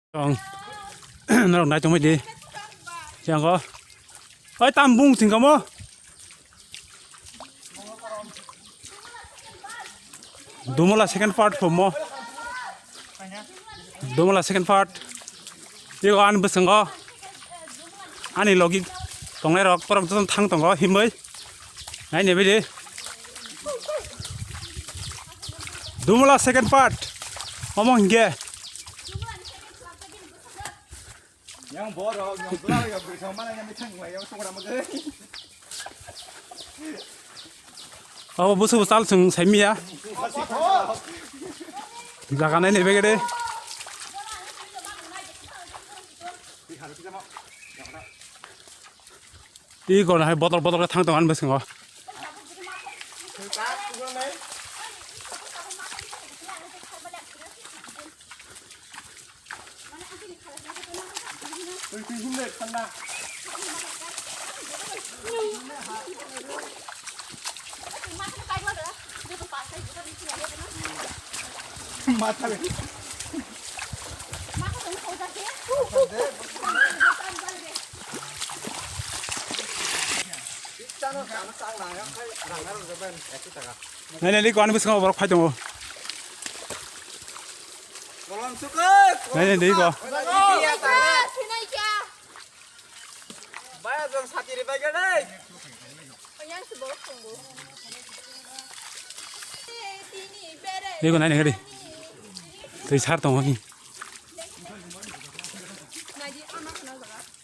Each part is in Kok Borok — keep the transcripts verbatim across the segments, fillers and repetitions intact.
Tong. Norok nai tongmai di. Siang ko. Oi, tam bung sing kamo. Dumula second part phomo. Dumula second part. Ego ani bwskango. Ani logi tongnai rok, borok jotono thang tongo himwi. Nai naibai di. Dumula second part. Omo hingke. Yang borok, yang belai, yang beri sama yang mithang, yang suka nama gay. Abo busu busal sung saimia. Jaga nai ni begede. Ego na hai botol botol khe thang tong ani bwskango. Nai nai di ko ani bwskango borok phai tongo. Nai nai di ko. Di ko nai nai di. Twi sar tongo ni.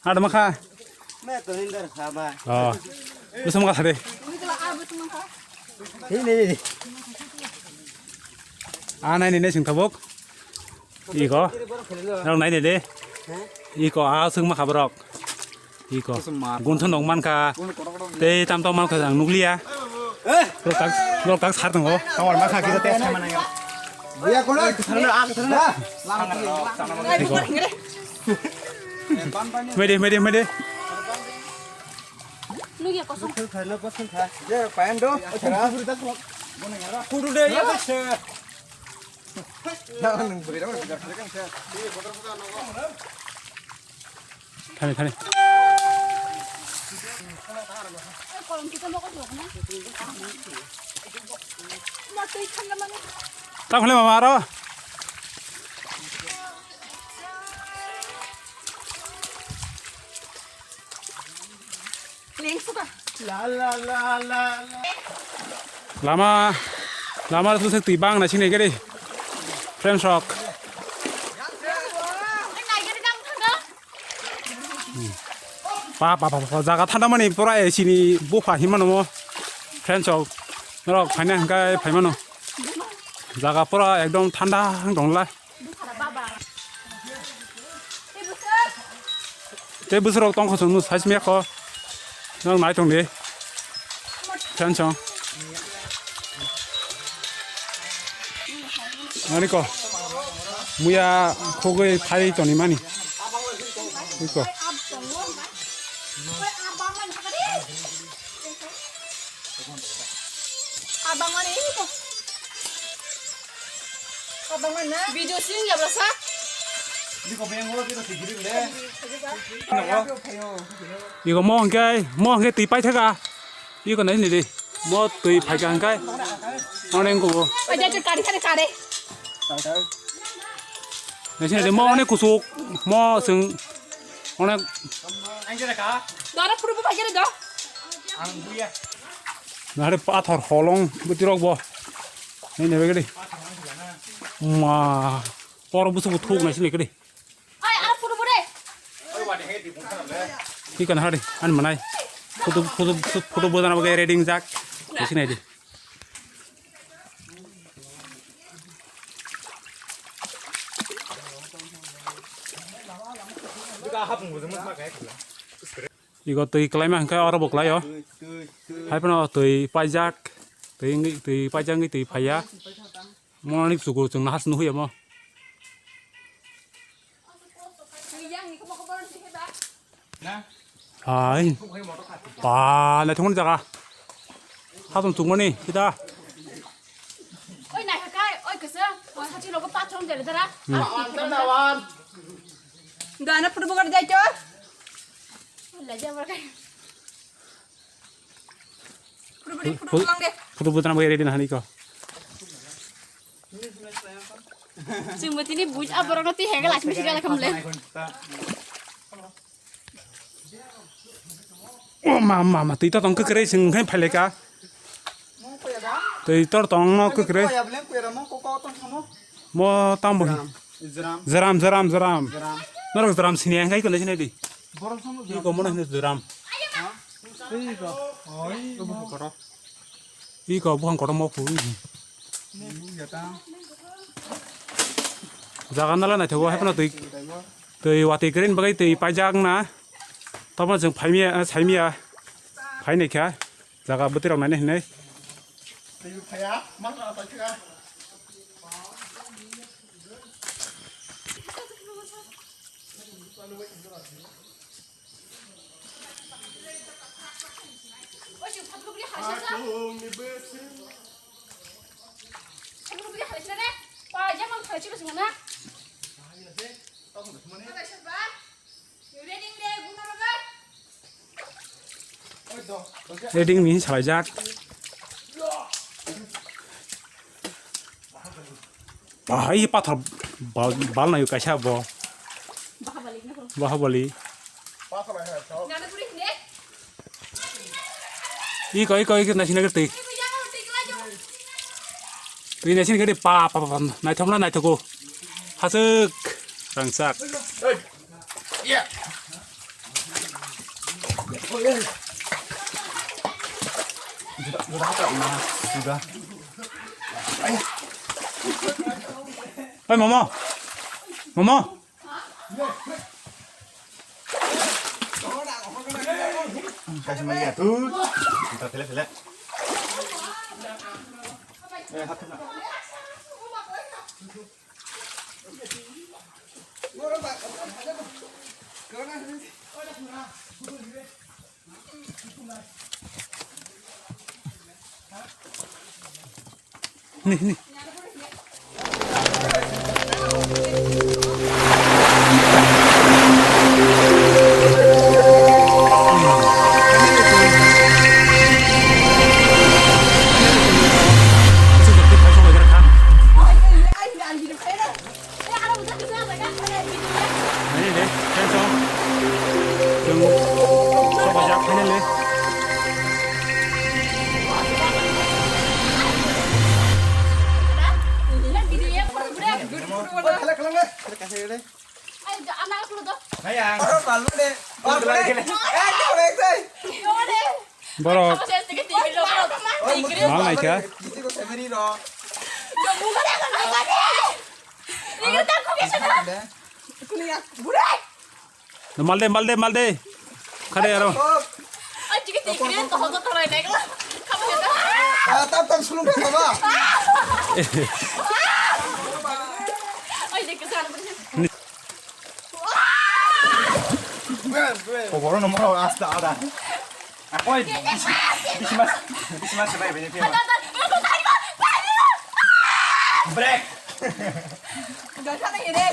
Ada makha. Oh. Bisa makha de. Ini ini. Ah nai nai sing tabok. Iko. Rok nai de. Iko a sung ma khabrok. Iko. Gunthon dong man kha. Tei tam tong man kha ang nukliya. Rok tak rok tak sar tongo. Tongor ma kha kita tes sama nang. Buya kono. Iko. Mede mede mede. Nukya kosong. Payan do. Kudu de ya. Thani thani. Ta khole mama aro. Lama, lama tu sek twi bang na sini gede. Friends rock. Pa pa pa pa jaga thanda mani pura A C ni bupha himano mo. Friends rock. Norok phaina hingkai phaimano. Jaga pura ekdom thanda dongla. Tei bwswk rok tongkha chwng nw sai simi kho. Nwng nai tong di. Chan chong. Ani ko. Muya khogwi phai toni mani. Iko. Abang mana ini tuh? Abang mana? Video sini ya berasa? Iko mo hingke, mo hingke twi paithaka. Iko nai ni di. Mo twi phaika hingke. Onek ko. Aja aja kari kari kari. Nai sini di mo onek kusuk. Mo sing onek. Dara puru bu pakai do. Nare pathor holong bwtwi rok bo. Nini begedi. Ma. Poro busu bu thuk nai sini kedi. Ai, ara puru bu re. Ikan hari an manai. Photo photo photo bodana bagai reading jak. Sini di. Iko twi kwlaima hwnkhe oro bo kwlaio. Hai phano twi paijak, twi wngwi, twi paijak wngwi twi phaiya. Mo ani kuchugo chwng nahas nukhuya mo. Hai. Pa, naithokmani jaga. Hathon chukmani, kita. Oi, naikha kai, oi, kisa, oi, sachi logo patron dere dara. Hmm. Awan, awan. Gana photo bogar jai to. Laja mar kai. Photo bodi photo lang de. Photo bodi nang bai ready na hani ko. Sing botini buj aborok no twi hega lakmi siga lakam le. O ma ma ma twi to tong kwkrwi sing khai phaileka. Twi tor tong no kwkrwi. Mo tamo hi. Jeram jeram jeram. Norok jeram sini ang khai kone sini di. Iko mo na sini jeram. Iko bukan kotor mo phu. Jaga nala naithogo haphano twi. Twi watwi kwrwini bagwi twi paijak na. Tamo chwng phaimya, saimya. Phainaikha. Jaga bwtwi rok naina hinwi. Reading ni salaijak. Bahai pathor bal, bal nayo kaisa bo. Bahubali. Iko, iko, iko, naisina gede. Twi naisina gede, pa, pa, pa, pa, naithok na naithogo. Hasuk, rangsak. Oi, Momo. Momo. Kasih melihat tuh. Kita pilih, pilih. Eh, hati nak. Nih, nih. Nini de, cancel. Yung soba jak finally. Borok. Mal naikha. Mal de, mal de, mal de. Khade aro. Koboro no moro asta ada. Akoi bisi, bisi mas, bisi mas sebai bini tiyo. Break.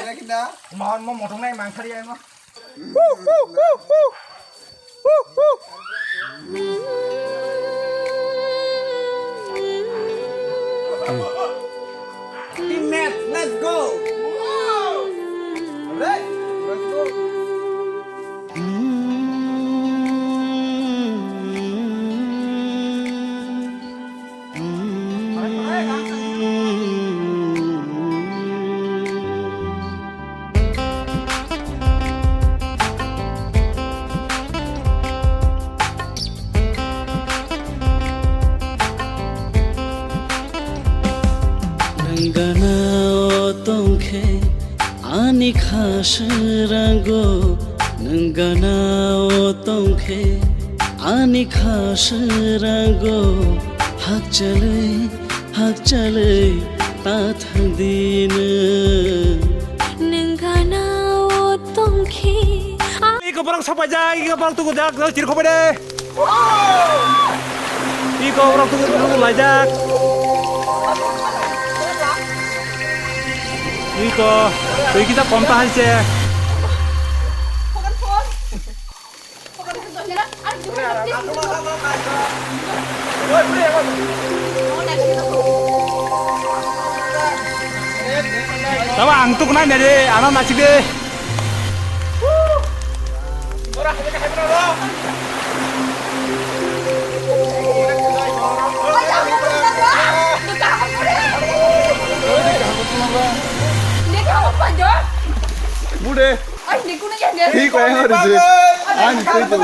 Break da. Mohon mo motong nai mangthari ai mo. Team Nats, let's go! Alright, let's go! Nwng gana o tongkhe ani kha swrango, nwng gana o tongkhe ani kha swrango, hakchalwi hakchalwi ta thang di nwng. Nwng gana o tongkhe. Iko borok sopaijak, iko borok tugujak, chiri khobai de. Iko borok tugu tugu laijak. Iko, twi kisa kom ta hai se. Tama ang tuk nai nai de, ana nasik de. Bude. Thik oi ha de. Ani tei tu.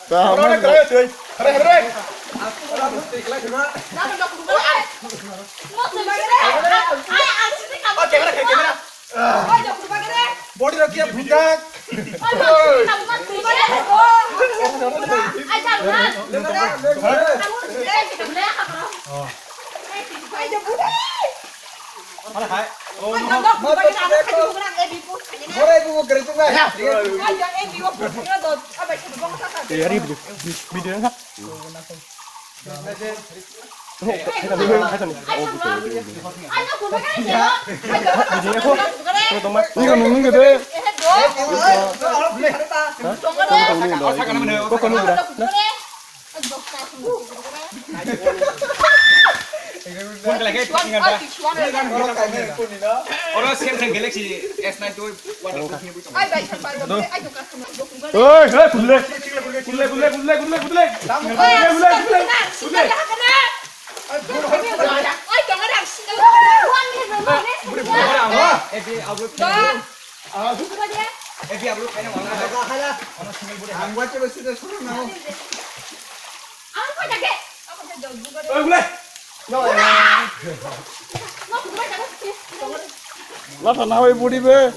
Ta hamar. Body rok ya bhunjak. Hai hai. Bore bu gre tu ba. Yari video. Video na. Niko nung nung gede. Kok nung gede? Phone kala khe tinggal da. Oro Samsung Galaxy S nine tu waterproof ni bujo. Oi, oi, kudle. Kudle, kudle, kudle, kudle, kudle. Kudle, kudle, kudle. Kudle. Ebi, abro. Ebi, abro, kaina wala. Ang wacha besi de suru na. Oi, kudle. Latha nawi budi be.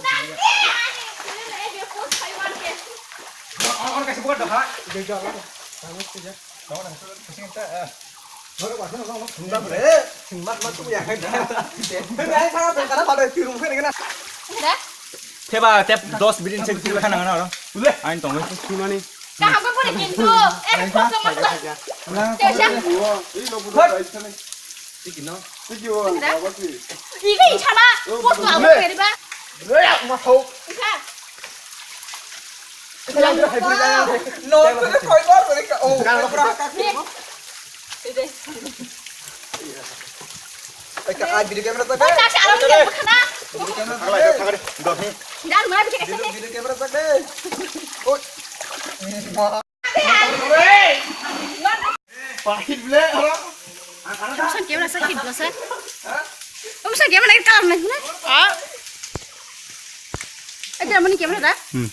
Theba tep dos bidin se theba khana ngana oro. Ain tong. Kaham ko pore kintu. Eh, kok sama. Tesa. Iga ichana. Kok sama. Isa. No, no, no, no. Eka, ah, video camera tak. Bata si alam dia bukan ah. Video camera tak. Thangare, thangare. Dor. Video, video camera tak. Oh. Pahit bile, ora. Kamu sang camera sakit dosa. Kamu sang camera kalah naik mana? Ah. Eh, dia mana camera dah? Hmm.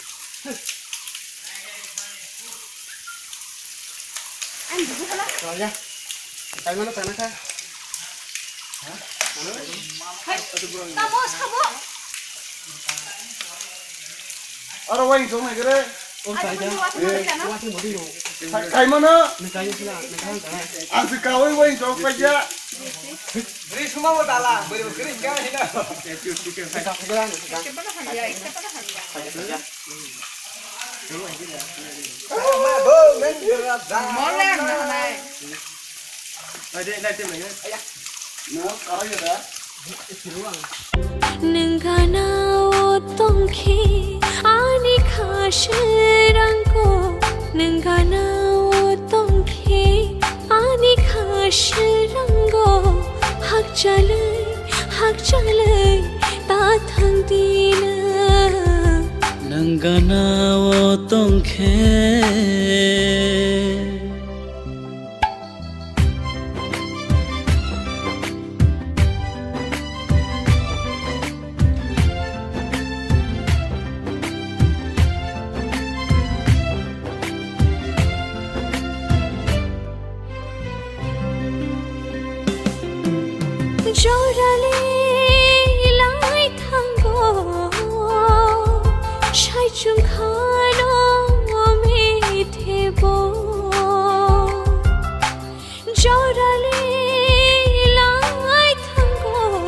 Ang dugu hala. Soalnya, kayo mana tanah kah? Hai, tamo sabo. Aro wai jong nai gere. Oh, kayo mana? Kayo mana? Ang si kawai wai jong kaya. Beri semua mau tala, beri beri enggak ini. Nwng gana o tongkhe ani kha sranggo, nwng gana o tongkhe ani kha sranggo, hakchalwi, hakchalwi ta thang di nwng. Nwng gana o tongkhe. Jorale lai thango, saichung khano methebo. Jorale lai thango,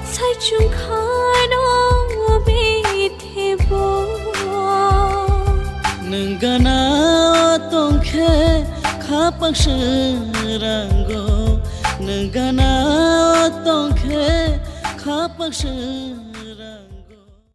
saichung khano methebo. Nwng gana tongkhe khapang sranggo, nwng gana tongkhe khapang srang-